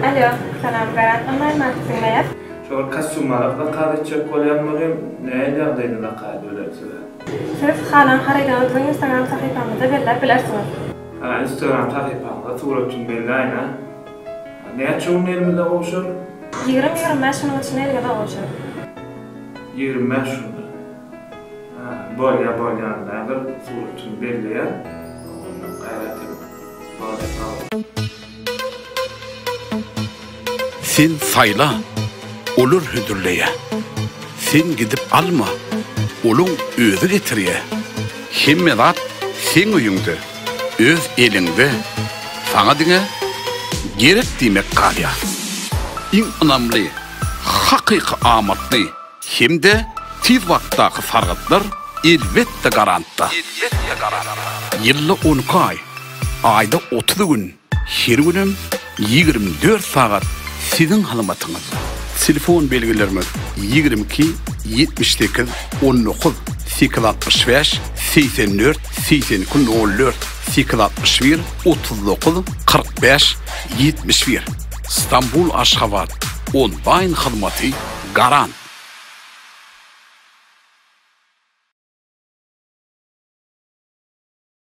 Alýo, salam Garant onlaýn marketing diňleýär. Şo bir kostýum-arak zakaz etjek bolýan welin, nähili ýagdaýda zakaz ediberer size? Siz halan harydyňyzy biziň Instagram sahypamyzda belläp bilersiňiz. Ha, Instagram sahypaňyzda suratyny belläýin-ä. Näçe günde elimize gowşar? Ýigrimi-ýigrimi bäş günüň içinde eliňize gowşar. 25 günde. Ha, bolýa, bolýa, onda bir suratyny belleýän. Onda gaýrat edip. Bolýa, sag bol. Sen saýla, olar hödürleýä. Sen gidip alma, olaň özi getirýä. Hemme zat seň öýüňde, öz eliňde, saňa diňe gerek diýmek galýar. Iň ynamly, hakyky amatly hem-de tiz wagtdaky sargytlar elbetde garantda. Ýylda 12 aý, aýda 30 gün, her günem 24 sagat siziň hyzmatyňyzda. Telefon belgilerimiz 22 78 19 865 84 82 04 861 39 45 71 Stambul Aşgabat onlaýn hyzmaty garant.